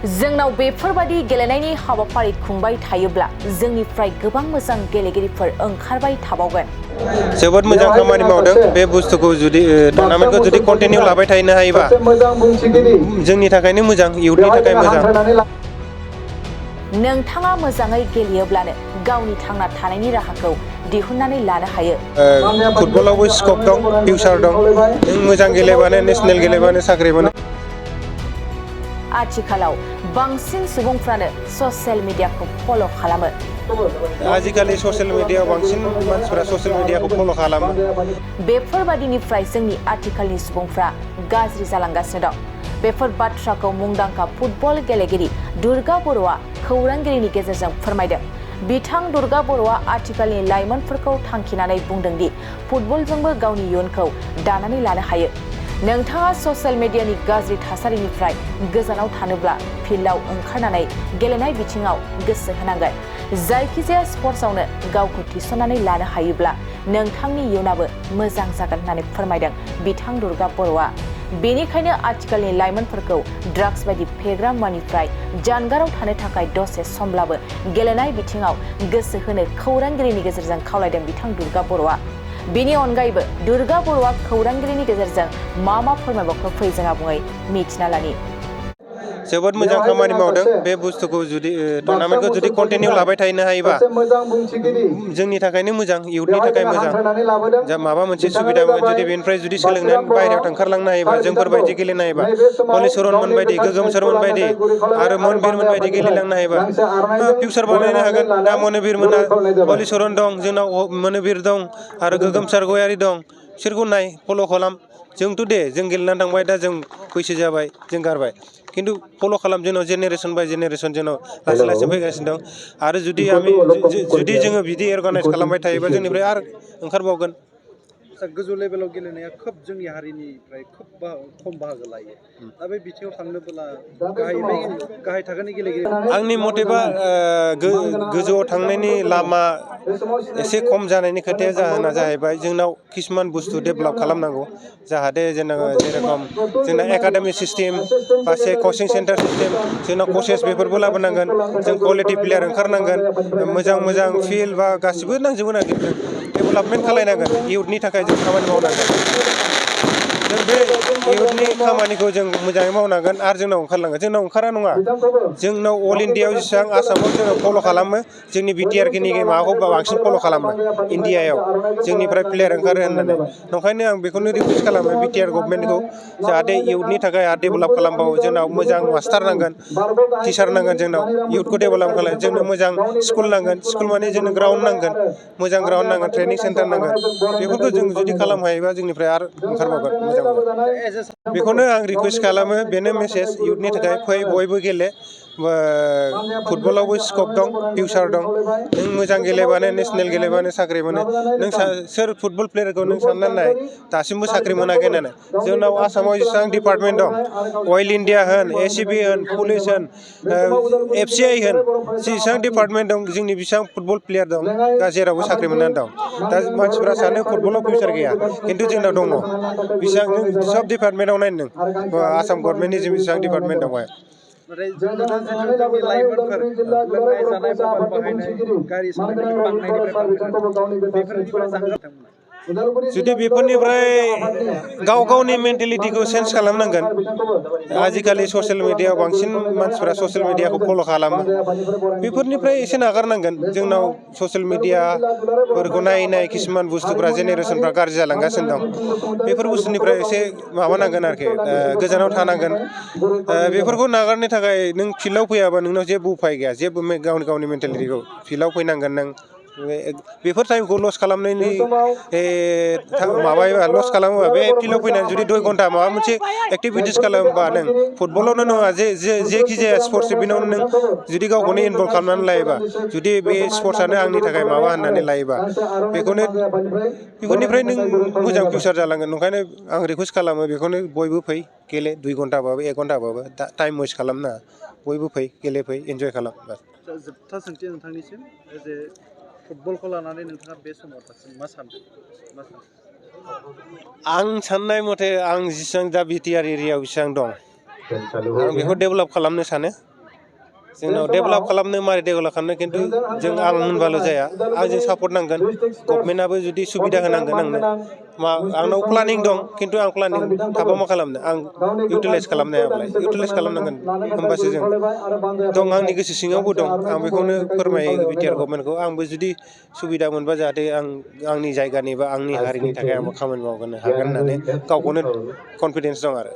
जोंनाव बेफोरबादि गेलेनायनि हाबाफारि खुंबाय थायोब्ला जोंनिफ्राय गोबां मोजां गेलेगिरिफोर ओंखारबाय थाबावगोन। जोबोद मोजां खामानि मावदों बे बुस्थुखौ जुदि टुर्नामेन्टखौ जुदि कन्टिनिउ लाबाय थानो हायोबा जोंनि थाखायनो मोजां इयुथनि थाखाय मोजां। नोंथाङा मोजाङै गेलेयोब्लानो गावनि थांना थानायनि राहाखौ दिहुननानै लानो हायो। फुटबलावबो स्कप दं, फिउचार दं। नों मोजां गेलेबानो नेशनेल गेलेबानो साख्रि मोनो। आथिखालाव बांसिन सुबुंफ्रानो ससियेल मिडियाखौ फल' खालामो। आजिखालि ससियेल मिडियायाव बांसिन मानसिफोरा ससियेल मिडियाखौ फल' खालामो। बेफोरबादिनिफ्राय जोंनि आथिखालनि सुबुंफ्रा गाज्रि जालांगासिनो दं। बेफोर बाथ्राखौ मुंदांखा फुटबल गेलेगिरि दुर्गा बर'आ खौरांगिरिनि गेजेरजों फोरमायदों। बिथां दुर्गा बर'आ आथिखालनि लाइमोनफोरखौ थांखिनानै बुंदोंदि फुटबलजोंबो गावनि इयुनखौ दानानै लानो हायो। नोंथाङा ससियेल मिडियानि गाज्रि थासारिनिफ्राय गोजानाव थानोब्ला फिल्डआव ओंखारनानै गेलेनाय बिथिङाव गोसो होनांगोन। जायखिजाया स्पर्ट्सआवनो गावखौ थिसननानै लानो हायोब्ला नोंथांनि इयुनाबो मोजां जागोन होननानै फोरमायदों बिथां दुर्गा बर'आ। बेनिखायनो आथिखालनि लाइमोनफोरखौ ड्राग्स बायदि फेग्रा मुवानिफ्राय जानगाराव थानो थाखाय दसे समब्लाबो गेलेनाय बिथिङाव गोसो होनो खौरांगिरिनि गेजेरजों खावलायदों बिथां दुर्गा बर'आ। बेनि अनगायैबो दुर्गा बर'आ खौरांगिरिनि गेजेरजों मा फोरमायबावखो फै जों आबुङै मिथिना लानि। जोबोद मोजां खामानि मावदों बे बुस्थुखौ जुदि टुर्नामेन्टखौ जुदि कन्टिनिउ लाबाय थानो हायोबा जोंनि थाखायनो मोजां इयुथनि थाखाय मोजां। जा माबा मोनसे सुबिदा जुदि बेनिफ्राय जुदि सोलोंनानै बाहेरायाव ओंखारलांनो हायोबा जोंफोरबायदि गेलेनो हायोबा हलिचरनमोन बायदि गोगोमसरमोन बायदि आरो मनबिरमोन बायदि गेलेलांनो हायोबा फिउचार बानायनो हागोन। दा मनबिर मोना हलिचरन दं, जोंनाव मनबिर दं आरो गोगोमसार गयारि दं। बिसोरखौ नाय फल' खालाम। जोंथ' दे जों गेलेनानै थांबाय, दा जों बैसो जाबाय, जों गारबाय। खिन्थु फल' खालाम, जोंनाव जेनेरेसन बाय जेनेरेसन जोंनाव लासै लासै फैगासिनो दं। आरो जुदि जोङो बिदि अर्गानाइज खालामबाय थायोबा जोंनिफ्राय आरो ओंखारबावगोन। गोजौ लेभेलाव गेलेनाया खोब जोंनि हारिनिफ्राय खोब खम बाहागो लायो। दा बे बिथिङाव थांनोब्ला गाहाय थाखोनि गेलेगिरि आंनि मथेबा गोजौआव थांनायनि लामा एसे खम जानायनि खोथाया जाहोना जाहैबाय जोंनाव किसुमान बुस्थु डेभेलप खालामनांगौ। जाहाथे जेरेखम जोंना एकाडेमिक सिस्टेम बा कचिं सेन्टार सिस्टेम, जोंनाव कचेस बेफोरबो लाबोनांगोन। जों कुवालिटि प्लेयार ओंखारनांगोन। मोजां मोजां फिल्ड बा गासिबो नांजोबगोन आरोखि। जों डेभेलपमेन्ट खालायनांगोन, इयुथनि थाखाय जों खामानि मावनांगोन। जों बे इयुथनि खामानिखौ जों मोजाङै मावनांगोन आरो जोंनाव ओंखारलांगोन। जोंनाव ओंखारा नङा, जोंनाव अल इण्डियायाव जेसेबां आसामाव जोङो फल' खालामो, जोंनि बिटिआरनि माबाखौ बांसिन फल' खालामो इण्डियायाव जोंनिफ्राय प्लेयार ओंखारो होननानै। नंखायनो आं बेखौनो रिकुवेस्ट खालामो बिटिआर गभर्नमेन्टखौ, जाहाथे इयुथनि थाखाय आरो डेभेलप खालामबावो। जोंनाव मोजां मास्टार नांगोन, टिचार नांगोन। जोंनाव इयुथखौ डेभेलप खालाम, जोंनो मोजां स्कुल नांगोन। स्कुल माने जोंनो ग्राउन्ड नांगोन, मोजां ग्राउन्ड नांगोन, ट्रेनिं सेन्टार नांगोन। बेफोरखौ जों जुदि खालामनो हायोबा जोंनिफ्राय आरो ओंखारबावगोन मोजां मोजां। बेखौनो आं रिकुवेस्ट खालामो, बेनो मेसेज इयुथनि थाखाय। फै बयबो गेले, फुटबलावबो स्कप दं, फिउचार दं। नों मोजां गेलेबानो नेसनेल गेलेबानो साख्रि मोनो। नों सोर फुटबल प्लेयारखौ नों साननानै नाय दासिमबो साख्रि मोनाखै होननानै। जोंनाव आसामाव जेसेबां डिपार्टमेन्ट दं, अइल इण्डिया होन, एसिबि होन, पुलिस होन, एफसिआइ होन, जेसेबां डिपार्टमेन्ट दं, जोंनि बेसेबां फुटबल प्लेयार दं, जेरावबो साख्रि मोननानै दं। दा मानसिफ्रा सानो फुटबलाव फिउचार गैया, खिन्थु जोंनाव दङ। बेसेबां नों सब डिपार्टमेन्टआव नाय नों, आसाम गभर्नमेन्टनि बेसेबां डिपार्टमेन्ट दं। नाथाय नुदों जिथु जोंनि लाइमोनफोर लोंनाय जानाय मबाइल बाहायनाय गारि सालायनाय बे बांनायनिफ्राय बांबोगासिनो, बेफोरनिफ्राय जानगार जुदि बेफोरनिफ्राय गाव गावनि मेन्टेलिटिखौ चेन्ज खालामनांगोन। आजिखालि ससियेल मिडियायाव बांसिन मानसिफ्रा ससियेल मिडियाखौ फल' खालामो। बेफोरनिफ्राय एसे नागारनांगोन। जोंनाव ससियेल मिडियाफोरखौ नायै किसुमान बुस्थुफ्रा जेनेरेसनफ्रा गाज्रि जालांगासिनो दं। बेफोर बुस्थुनिफ्राय एसे माबानांगोन आरोखि, गोजानाव थानांगोन। बेफोरखौ नागारनो थाखाय नों फिल्डआव फैयाबा नोंनाव जेबो उफाय गैया। जेबो गावनि मेन्टेलिटिखौ फिल्डआव फैनांगोन नों। बेफोर टाइमखौ लस खालामनायनि माबायोबा लस खालामोबा बे फिल्डआव फैनानै जुदि 2 घन्टा माबा मोनसे एक्टिभिटिस खालामोबा नों फुटबलावनो नङा, जेखि जाया स्पर्ट्स इभेन्टआवनो नों जुदि गावखौनो इनभल्भ खालामनानै लायोबा, जुदि बे स्पर्ट्सआनो आंनि थाखाय माबा होननानै लायोबा, बेफोरनिफ्राय नों मोजां फिउचार जालांगोन। ओंखायनो आं रिकुवेस्ट खालामो, बेखौनो बयबो फै गेले, 2 घन्टाबाबो 1 घन्टाबाबो। दा टाइम वेस्ट खालामनाङा, बयबो फै गेलेफै, इन्जय खालाम। जोबथा सोंथि नोंथांनिसिम, जे फुटबलखौ लानानै नोंथाङा बे समाव दासिम मा सानदों? आं साननाय मथे आं जेसेबां दा बिटिआर एरियायाव बेसेबां दं, आं बेखौ डेभेलप खालामनो सानो। जोंनाव डेभेलप खालामनो मारै डेभेलप खालामनो खिन्थु जों आं होनबाल' जाया आंजों सापर्ट नांगोन गभर्नमेन्टआबो जुदि सुबिदा होनांगोन आंनो आंनाव प्लानिं दं खिन्थु आं प्लानिं थाबा मा खालामनो आं इउटिलाइज खालामनो हायाबालाय इउटिलाइज खालामनांगोन होमबासो जों दं आंनि गोसो सिङावबो दं आं बेखौनो फोरमायो बिटिआर गभर्नमेन्टखौ आंबो जुदि सुबिदा मोनबा जाहाथे आं आंनि जायगानि बा आंनि हारिनि थाखाय आंबो खामानि मावनो हागोन होननानै गावखौनो कनफिडेन्स दं आरो